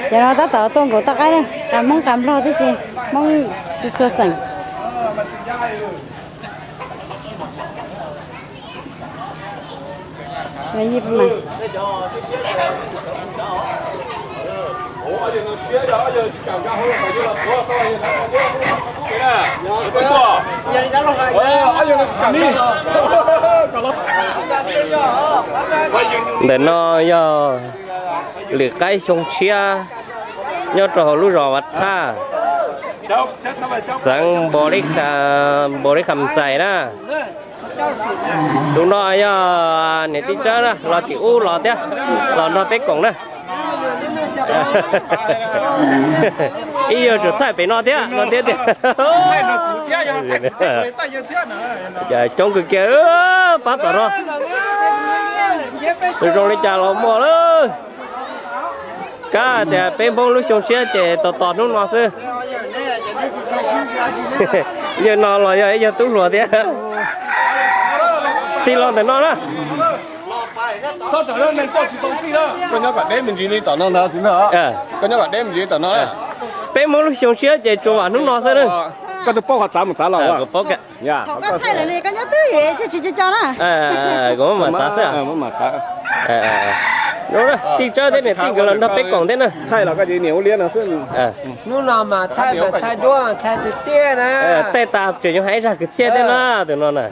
Ces no tab tom tuaj nkaum toj qaib, qas Hmoob qas Nplog tib si, Hmoob txhua txhua xeem. Ntawm no yog lwm qaib xyoo tshiab nyob rau hauv lub zos Vaj Thaj, xeev Npau Li Kham Xais na. Tus no yog niam tij Tsawb na, los tim ub los thiab, los nrog peb koom na. Ib yawg tsuas thaij pem no thiab no thiab tiag. Coob kawg kiag pab tom no. Tus zoo li cas los muaj lawm. Kab tias peb Hmoob lub xyoo tshiab ces tos tos hnub no xwb. Yawg no los yog ib yawg tub hluas thiab. Tig los ntawm no na. Koj nyob kom deb me ntsis li tom no ntag. Koj nyob kom deb me ntsis li tom no. Peb Hmoob lub xyoo tshiab ces tsuas vam hnub no xwb na. Koj twb paub qhov txav mus txav los. Kuv paub. Thaum koj thaij lawm ne, koj nyob twj ywm thiaj tsis co co na. Kuv mam txav xwb. Tij Tsawb thiab niam tij nkawd los nrog peb koom thiab na. Thaij los koj cia niam ua liab no xwb. Hnub no mas thaij mas thaij duab thaij tiag tiag na. Thaij tas tseem yuav hais ib zaj kwv txhiaj thiab na tus no na.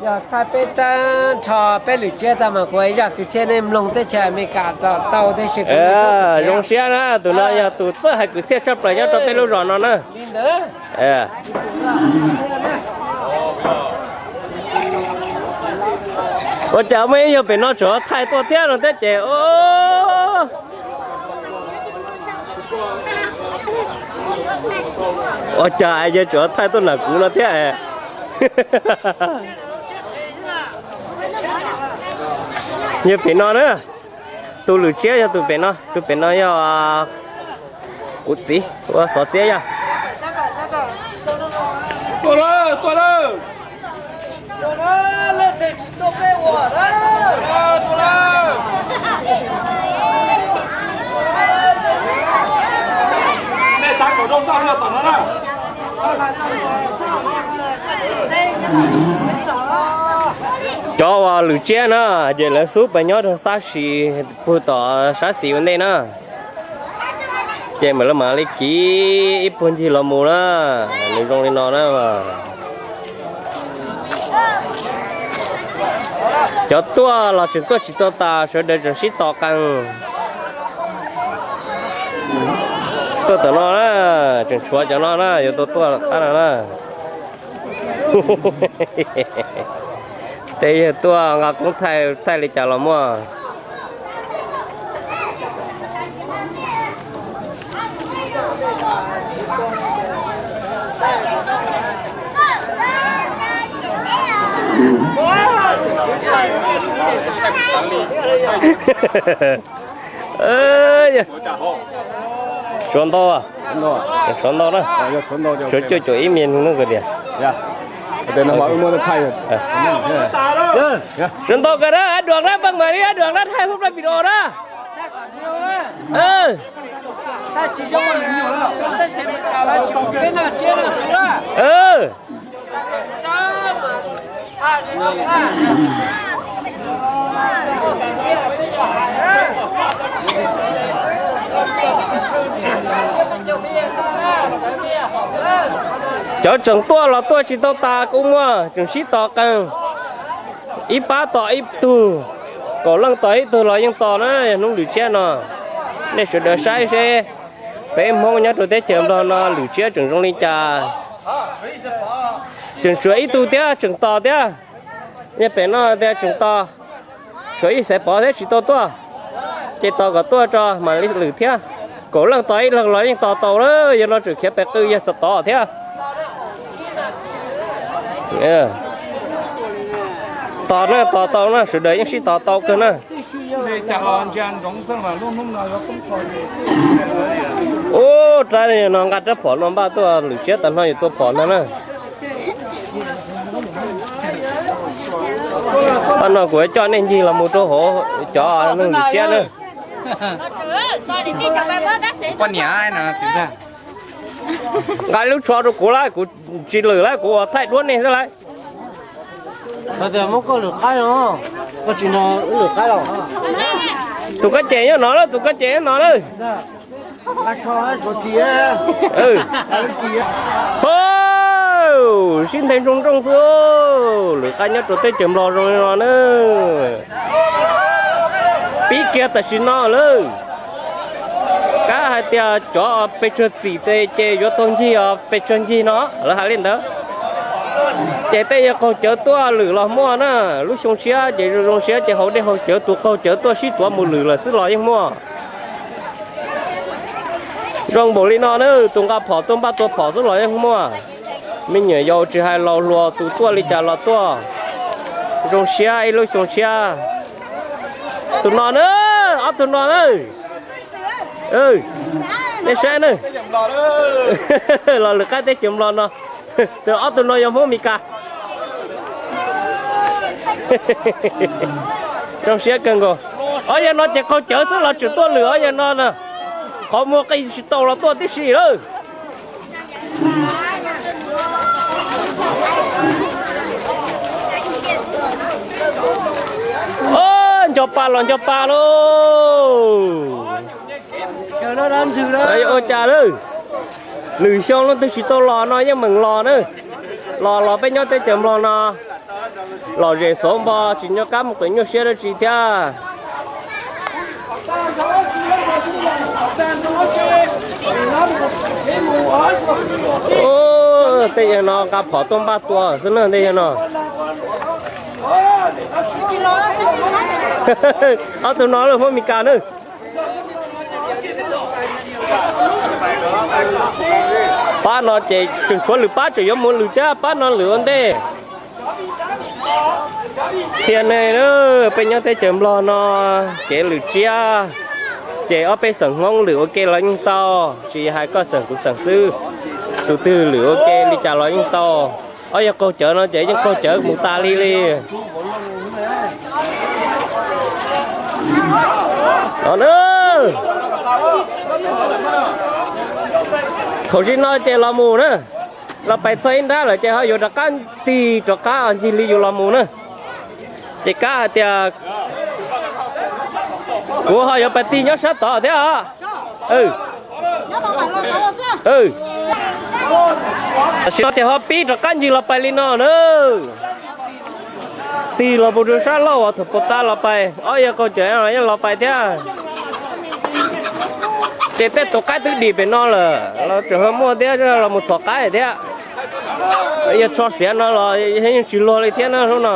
Yog thaij peb tag nrho peb lwm tsiab tag mas kuv ib zaj kwv txhiaj nej mloog teb chaws Amelikas tau tib si. Zoo siab na, tus no yog tus txawj hais kwv txhiaj tshaj plaws nyob rau peb lub zos no na. Ua cas muaj ib yawg pem no tseem thaij tuaj thiab no thiab ces, ua cas yawg tseem thaij tuaj nram kuv no thiab. Yog pem no na, tus lwm tsiab yog tus pem no, tus pem no yog kuv txiv ua xov txiab yog. Cov uas lwm tsiab na, ces lawv xub pas nyob rau sab xis, puag tom sab xis ua ntej na. Ces mam lawv mam li kiv ib puag ncig los mus na, nws zoo li no na. Cov tuaj los tseem tuaj tsis tau tas, sawv daws tseem sib tos qees. Tuaj tom no na, tseem tshuav cov no na, yuav tau tuaj qab no na. Tej yawg tuaj nqa koob thaij, thaij li cas los muaj. Tshuav ntau, tshuav ntau na. Tshuav cuaj caum ib mi no ko tias. Tshuav ntau ko na, ab duam na, paj mam li ab duam na thaij hub plaj video na. Cov tseem tuaj los tuaj tsis tau tas kuj muaj, tseem sib tos qees. Ib pab tos ib tug, kaum leej tos ib tug los yeej tos na, yog hnub lwm tsiab no. Nej sawv daws saib seb peb Hmoob nyob rau teb chaws Nplog no lwm tsiab tseem zoo li cas. Tseem tshuav ib tug thiab tseem tos thiab. Nyob pem no tias tseem tos, tshuav ib xaiv pov thiab tsis tau tuaj. Ces tos kom tuaj tso mam li lwm thiab. Kaum leej tos ib leeg los yeej tos tau lawm, yog no tseem khiav pes qw yog txom tov thiab. Tos na, tos tau na, sawv daws yeej sib tos tau kawg na. Ub, rab no nqa rab phom no npaj tuaj lwm tsiab tag no yuav tua phom ntag na. No kuv coj nej ncig los mus rau hauv cov neeg lwm tsiab na. Nqa lub tsho rau kuv lawm, kuv tsis lwm lawm, kuv ua thaij duab nej xwb lawm. Tus koj cem nyob no lawm, tus koj cem nyob no lawm. Sib nthe nroo nroo xwb, lwm qaib nyob rau teb chaws Nplog zoo li no na. Pib kiag tam sim no lawm. Kav hais tias cov pes tsawg txim ces yuav tau ncig os, pes tsawg ncig no lawv hais li ntawd. Ces tej yog qaug cawv tuaj lwm los muaj na, lub xyoo tshiab ces zoo zoo siab ces haus dej haus cawv, tus qaug cawv tuaj sib tuav mus lwm lawm xwb los yeej muaj. Zoo npaum li no na, tus nqa phom tuaj npaj tua phom xwb los yeej muaj. Me nyuam yaus tsis hais laus hluas, tus tuaj li cas los tuaj. Zoo siab ib lub xyoo tshiab. Tus no na, ob tug no na. Nej saib na, los lwm qaib teb chaws Nplog no. Tus ob tug no yog Hmoob Mes Kas. Zoo siab kawg nkaus. Ob yawg no ces qaug cawv xwb los tseem tuaj lwm ob yawg no na. Qhov muag qis tsis tau los tuaj tib si lawm. Nco pa los nco pa lauj. Ua cas lawm? Lwm xyoo leej twg tsis tau los no yeej meem los na. Los los peb nyob teb chaws Nplog no, lom zem xauv npo tsis nco qab mus qev nyuaj siab dab tsi thiab. Tej yawg no nqa phom tuaj npaj tua xwb na tej yawg no. Ob tug no lawm Hmoob Mes Kas na. Pab no ces tseem tshuav lwm pab tseem yuav mus lwm thiab, pab no lwm ua ntej. Qhia nej, peb nyob teb chaws Nplog no, kev lwm tsiab ces ob peb xeem Hmoob lwm ua ke los yeej tau, tsis hais koj xeem kuv xeem xwb. Tus twg lwm ua ke li cas los yeej tau. Ob yawg qaug cawv no ces yeej qaug cawv mus tas li li. Thaum zim no ces los mus na, los pais txog ib nrab lawm ces ho yuav rov qab tig rov qab ncig li yus los mus na. Ces kav hais tias kuv ho yuav pais tig nyob sab tod thiab os. Tam sim no ces ho pib rov qab ncig los pais li no na. Tig los mus rau sab laug uas thaum puas tas los pais, ob yawg qaug cawv los yeej los pais thiab. Ces tej tus qaib twb dim pem no lawm los tseem ho muaj thiab, los mus txhom qaib thiab. Yog tsho xiav no los yeej tsis luag li thiab na hnub no.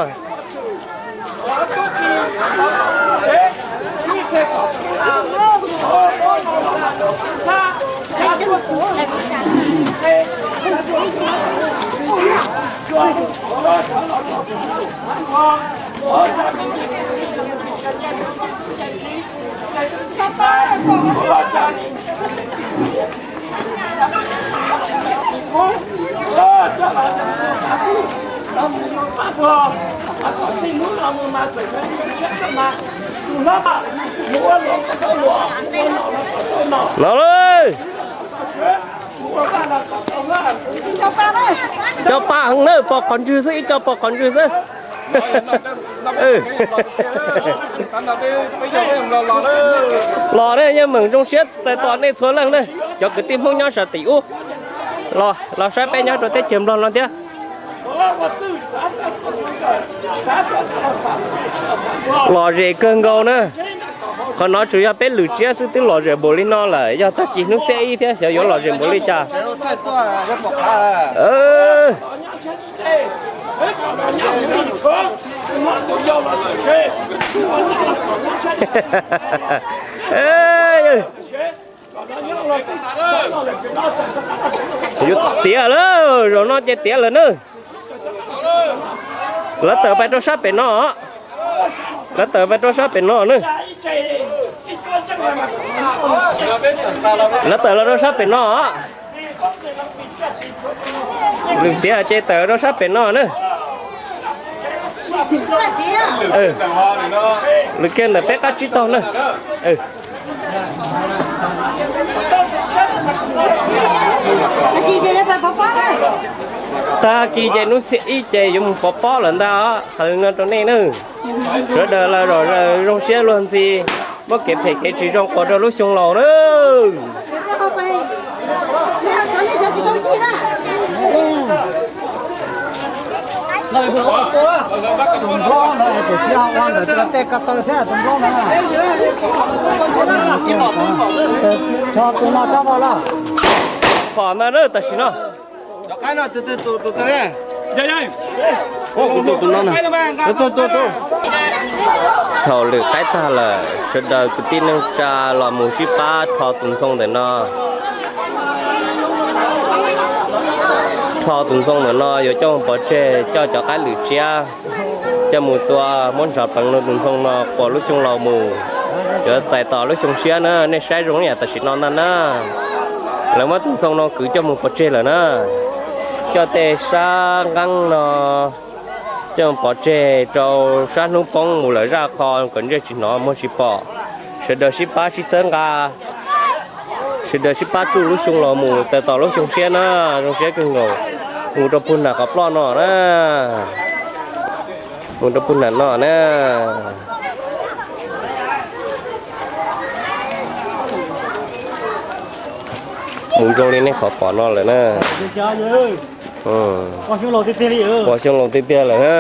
Los lawm. Co pa heev na, pos qhov ntswg xwb, ib co pos qhov ntswg xwb. Los ne, yeej meem zoo siab txais tos nej txhua leej na, cov kwv tij Hmoob nyob sab tim ub, los saib peb nyob rau teb chaws Nplog no thiab. Lom zem kawg nkaus na. Qhov no tsuas yog peb lwm tsiab xwb twb lom zem npaum li no lawm, yog tag kis hnub xiab ib thiab xyov yuav lom zem npaum li cas. Yuav tiav lawm, zaum no ces tiav lawm na. Lawv tawm pais rau sab pem no. Lawv tawm pais rau sab pem no na. Lawv tawm los rau sab pem no. Lwm tiav ces tawm rau sab pem no na. Lwm kiag ntawm peb qab tsib taug na. Tag kis ces hnub xiab ib ces yuav mus pov pob lawm ntag os, hais li no rau nej nawb. Sawv daws los zom zaws zoo siab luag ntxhi, muab kev phem kev tsis zoo quas rau lub xyoo laus nawb. Tus nplob no tus txiv ho ua ntawm tej ko taw thiab tus nplob no. Tso tus no rov los. Pom ntag na tam sim no. Thaum lwm qaib tag lawm, sawv daws kwv tij neej tsa los mus sib pab rho tus ntxhoo ntawm no. Rho tus ntxhoo ntawm no yuav coj mus pov tseg, coj cov qaib lwm tsiab coj mus tua muab ntshav pleev rau tus ntxhoo no quas lub xyoo laus mus, yuav txais tos lub xyoo siab na. Nej saib zoo ib yam tam sim no ntag na. Lawv muab tus ntxhoo no kwv coj mus pov tseg lawm na. Coj tej sab nqeeb no coj mus pov tseg rau sab hnub poob mus lawm zaj qho kom ntsej tsis hnov muag tsis pom. Sawv daws sib pab sib txhawb nqa, sawv daws sib pab tsuj lub xyoo los mus txais tos lub xyoo siab na. Zoo siab kawg nkaus. Mus rau puag nram qhov ploj no na. Mus rau puag nram no na. Mus zoo li nej qhov pom no lawm na. Ua xyoo laus tiag tiag lawm na.